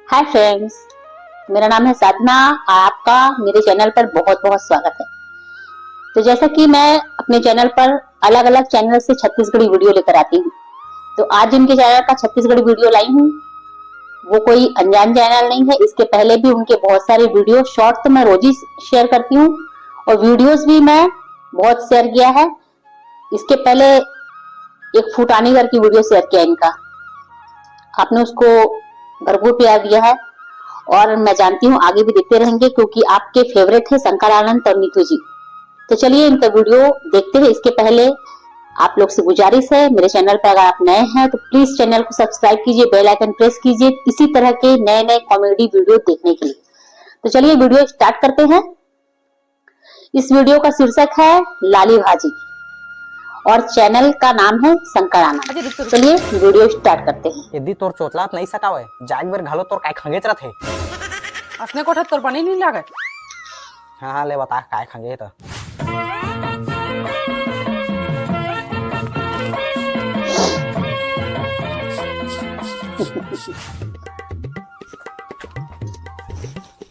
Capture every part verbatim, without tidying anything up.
Hi friends, मेरा नाम है साधना और आपका मेरे चैनल पर बहुत बहुत स्वागत है। तो जैसा कि मैं अपने चैनल पर अलग-अलग चैनल से छत्तीसगढ़ी वीडियो लेकर आती हूँ, तो आज जिनके चैनल का छत्तीसगढ़ी वीडियो लाई हूँ, वो कोई अनजान चैनल नहीं है। इसके पहले भी उनके बहुत सारे वीडियो शॉर्ट तो मैं रोज ही शेयर करती हूँ और वीडियोज़ भी मैं बहुत शेयर किया है। इसके पहले एक फुटानी करके वीडियो शेयर किया इनका, आपने उसको भरपूर प्यार दिया है और मैं जानती हूँ आगे भी देते रहेंगे, क्योंकि आपके फेवरेट है शंकर आनंद और नीतू जी। तो चलिए इनका वीडियो देखते हैं। इसके पहले आप लोग से गुजारिश है, मेरे चैनल पर अगर आप नए हैं तो प्लीज चैनल को सब्सक्राइब कीजिए, बेल आइकन प्रेस कीजिए इसी तरह के नए नए कॉमेडी वीडियो देखने के लिए। तो चलिए वीडियो स्टार्ट करते हैं। इस वीडियो का शीर्षक है लाली भाजी और चैनल का नाम है शंकर आनंद। अरे रुक, रुक। चलिए वीडियो स्टार्ट करते हैं। यदि तोर चोचलात नहीं सकावे, जाग बेर घलो तोर काय खंगेच रथे। असने कोठा तोर बने नहीं लागे। हाँ हाँ, ले बता काय खंगे तो।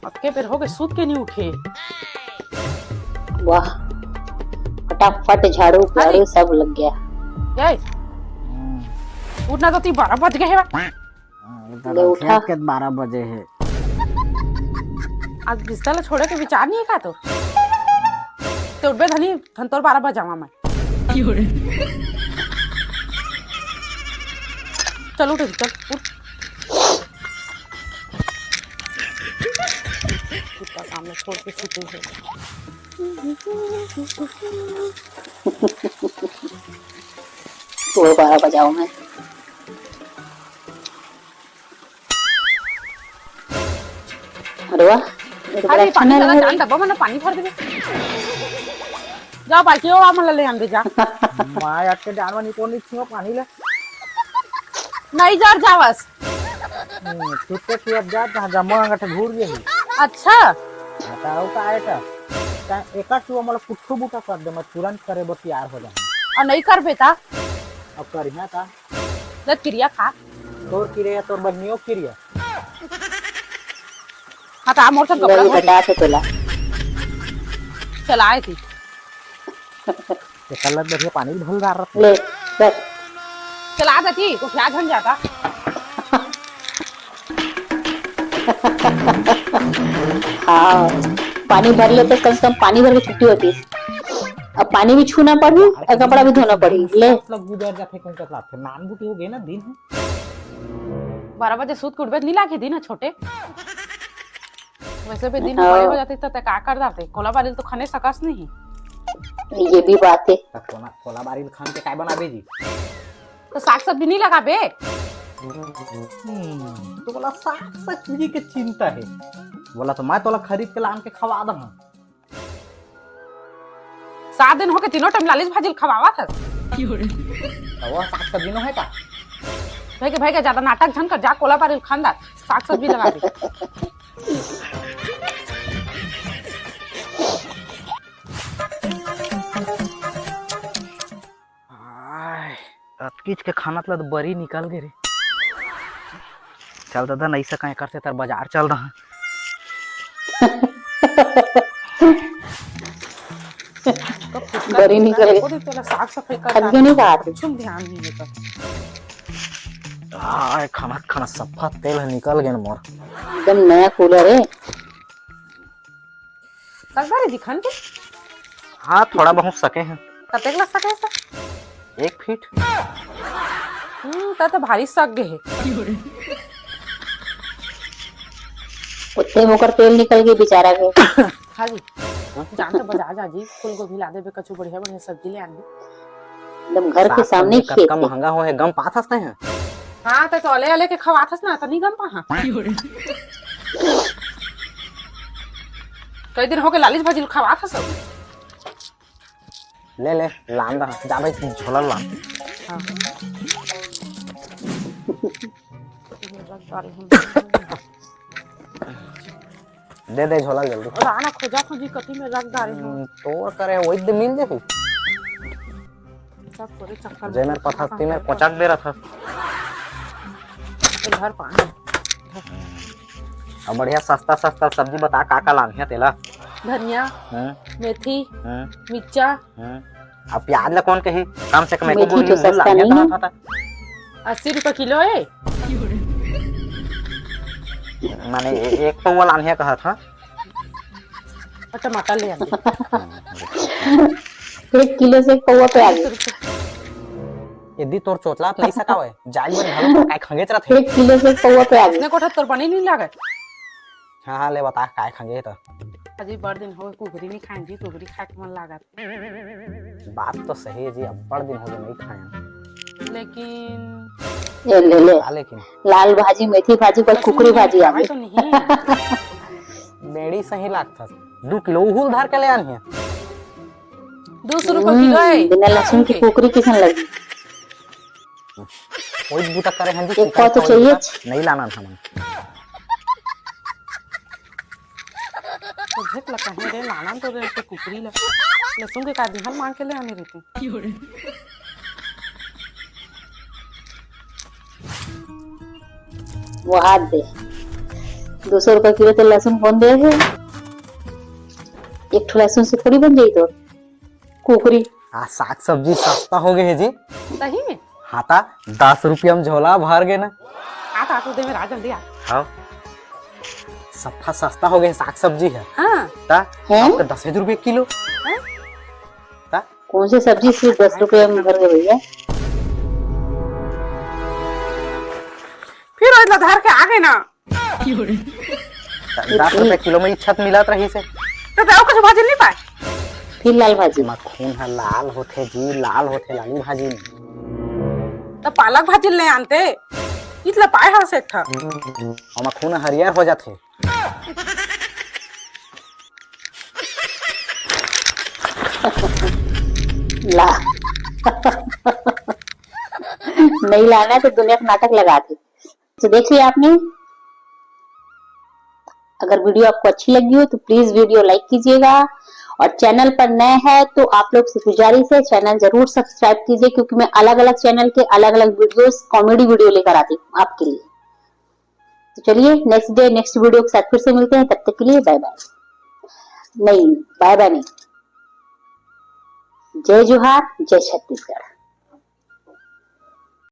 अतके बेर हो गए, सूत के नहीं उठे। वाह, फटाफट झाड़ू अरे। झाड़ू सब लग गया। ये, उठना तो ती बारह बज गए हे बा। हाँ, ले उठा। खेत के बारह बजे हे। आज बिस्तर ला छोड़े के विचार नहीं है का तो? ते उठबे धनी, धन तोर बारह बजावा मैं। चल उठ, चल उठ। कुत्ता सामने छोड़ के सुते हो। तोर बारह बजावा मैं। अरे वाह, ये तो बड़ा अरे, अच्छा पानी नल लगा, है। जान डब्बा में ना पानी भर देबे। जा, बाल्टी और हमला ले आन दे, जा। माँ, आज के डांडवा निकोल नहीं छुआ पानी ले। नहीं जर जावस। हम्म, तू तो कि अब जा, जहाँ जम्मा अंगठ घूर गई। अच्छा। बताओ का आए का? का एका चुआ मतलब कुट्ठू बूटा कर दे, मैं तुरंत करे बर तैयार हो जाऊँ। और नहीं कर बेटा। अब करिया का? ले किरिया खा। तोर किरिया, तोर बहिनियों किरिया। हाँ, तो आ मोर संग कपड़ा धो। घटा से तोला। चलाए थी। ये कलर बढ़िया पानी भी भल रहा रहा। ले, बस। चला देती, तो क्या झन जाता? हाँ, पानी भर लेते, कम से कम पानी भर के छुट्टी होती। अब पानी भी छूना पड़ी और कपड़ा भी धोना पड़ी। ले। मतलब गुजर जाते कौन सा क्लास है? नान बुटी हो गए ना दिन। बारह बजे सूत के उठबे त नहीं लागे दिन छोटे। वैसे भी दिन हाँ। बड़े हो जाते त तै का कर डालते? कोला बारिल तो खने सकस नहीं। ये भी बात है। त कोला, कोला बारिल खान के काय बनाबे जी? तो साग सब्जी नहीं लगाबे? हम्म, तो बोला साग सब्जी के चिंता है। बोला तो मैं तोला खरीद के लान के खवा दहा। सात दिन होके तीनों टाइम लालिस भाजी ल खवावत हस। त वो साग सब्जी नो है का? भाई के, भाई के ज्यादा नाटक झन कर, जा कोला बारिल खान डार, साग सब्जी लगा दे। आय, अतकीच के खाना त ल बरी निकल गे रे। चल दादा, नहीं सका एकर से तर बाजार चल दहा। बरी निकल गे। तेला साफ सफाई कर खा के नहीं खात। कुछ ध्यान नहीं देता। आय, खाना खाना सफा तेल ह निकल गे न मोर। एकदम नया कूलर है। सकदा रे दिखन के? हाँ, थोड़ा बहुत सके हैं। कतेक ला सके है सर? एक फीट। हम्म, त तो भारी सक गे है। उत्ते में ओकर तेल निकल गे बेचारा के। हाँ जी। जान तो बाजार जा जी, फूल गोभी ला देबे, कछु बढ़िया बढ़िया सब्जी ले आनबे। एकदम घर के साग सामने सब्जी खेत कतका है। महंगा हो है, गम पात हस तैं? हाँ, त तो अले अले के खवात हस ना, त नहीं गम पाहा। कई दिन हो गए लालिस भाजी ल खवात हस। ले ले, लान दा, जा भाई, झोला लान। हाँ। दे दे झोला जल्दी। राना खोजा खोजी कति में रख डारे हो। हम्म, तोर करे वही दे मिल जाही। सब तोरे चक्कर में। जे मेर पथस्ती में कोचक दे रहा था। ये घर पानी। अब बढ़िया सस्ता सस्ता सब्जी बता, का का लानहे तेला? धनिया, हम्म। मेथी, हम्म। मिर्चा। हम्म। अब प्याज ला कौन कही? कम से कम एको मेथी बोरी तो सस्ता लानहे नहीं है। कहा था। अस्सी रुपया किलो है। माने ए-, एक पौवा लानहे कहा था। और टमाटर ले आंदे। एक किलो से एक पौवा प्याज। यदि तोर चोचलात नहीं सकावे, जाल में घालो तो काय खंगेच रथे। एक किलो से एक पौवा प्याज। इसने कोठा तोर बने नहीं लागे। हाँ, हाँ, ले बता, काय खंगे तो। अजी, बड़ दिन हो कुकरी नहीं खाए जी, कुकरी खाए के मन लागत। बात तो सही है जी, अब्बड़ दिन हो गए नहीं खाए। लेकिन ए, ले, ले। का लेकिन? लाल भाजी, मेथी भाजी, कोई कुकरी भाजी आ गई। तो नहीं। बेड़ी सही लागत। दू किलो उहुल धर के ले आनी है। दो सौ रुपये किलो है। बिना लहसुन की कुकरी किसन लगी? कोई बूता करे हैं जी, एक पौवा तो चाहिए। नहीं लाना था मन। तो झेक लगा है रे, लाना तो रे, तो कुकरी ला। लहसुन के का बिहान मांग के ले आने रहते। वो हाथ दे। दो सौ रुपया किलो तो लहसुन कौन दे है? एक ठो लहसुन से थोड़ी बन जाई तो। कुकरी। आ, साग सब्जी सस्ता हो गए है जी। सही में? हाँ ता, दस रुपया में झोला भर गए ना। आ ता, तू दे मेरा, जल्दी आ। हाँ। सफा सस्ता हो गए, साग सब्जी है। हाँ। ता, हैं? आपका दस रुपये किलो। हैं? ता? कौन सी सब्जी सिर्फ दस रुपये में भर गए भैया? फिर ओइला धर के आ गए ना। दस रुपये किलो में इच्छा मिलत रही से। तो दाऊ कुछ भाजी नहीं पाए। फिर लाल भाजी। ओमा खून ह लाल होथे जी, लाल होथे लाली भाजी में। तो पालक भाजी ले आनते, इतला पाए हस एक ठा। ओमा खून हरियर हो जाथे। ला। नहीं लाना तो दुनिया का नाटक लगा दे। तो देख लिया आपने, अगर वीडियो आपको अच्छी लगी हो तो प्लीज वीडियो लाइक कीजिएगा, और चैनल पर नए हैं तो आप लोग से गुजारिश है, चैनल जरूर सब्सक्राइब कीजिए, क्योंकि मैं अलग अलग चैनल के अलग अलग वीडियोस, कॉमेडी वीडियो लेकर आती हूँ आपके लिए। तो चलिए, नेक्स्ट डे नेक्स्ट वीडियो के साथ फिर से मिलते हैं, तब तक के लिए बाय बाय। नहीं, बाय बाय नहीं, जय जोहार, जय छत्तीसगढ़।